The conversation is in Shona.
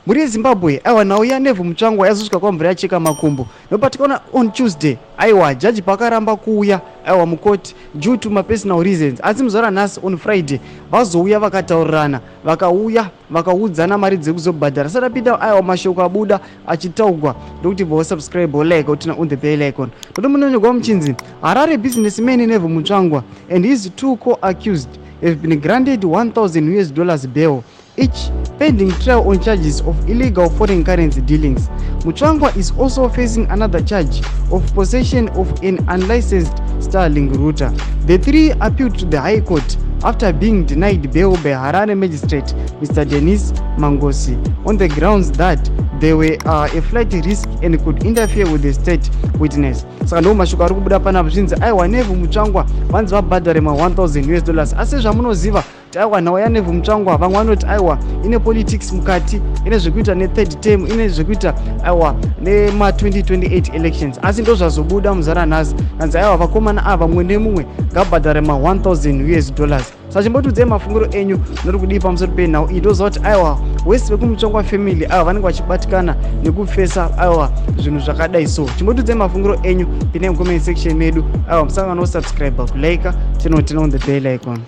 Mhuri yeZimbabwe, aiwa, nhau yaNeville Mutsvangwa yazosvika kwamvura yacheka makumbo. Nopatikaona on Tuesday, aiwa, jaji pakaramba kuuya, aiwa, mukoti due to mapersonal reasons, asi muzuva ranhasi on Friday vazouya, vakataurirana, vakauya, vakaudzana mari dzekuzobhadhara. Sati apinda, aiwa, mashoko abuda achitaugwa ndokuti vosubscribe, like, uturn on the bell icon. Ndoto munonyogwa muchinzi Harare businessman Neville Mutsvangwa and his two co-accused have been granted US$1000 bail each pending trial on charges of illegal foreign currency dealings. Mutsvangwa is also facing another charge of possession of an unlicensed Starlink router. The three appealed to the High Court after being denied bail by Harare magistrate Mr. Denis Mangosi on the grounds that they were a flight risk and could interfere with the state witness. Saka ndo mashoko ari kubuda panapa, zvinzi aiwa, Neville Mutsvangwa vanzi vabhadhare ma1000 US dollars. Asi zvamunoziva kuti aiwa, nhau yaNeville Mutsvangwa, vamwe vanoti aiwa, ine politics mukati, ine zvekuita nethird term, ine zvekuita, aiwa, nema2028 elections. Asi ndo zvazobuda muzara nhasi, kanzi aiwa, vakomana ava mumwe nemumwe ngabhadhare ma1000 US dollars. Saka chimbotiudzai mafungiro enyu, nori kudii pamusoro penhau iyi? Ndoziva kuti aiwa, wese vekumutsvangwa family, aiwa, vanenge vachibatikana nekufesa, aiwa, zvinhu zvakadai. So chimbotiudzai mafungiro enyu, pinai mucomment section medu. Aiwa, musangano, subscribe, kulike, turn on the bell icon.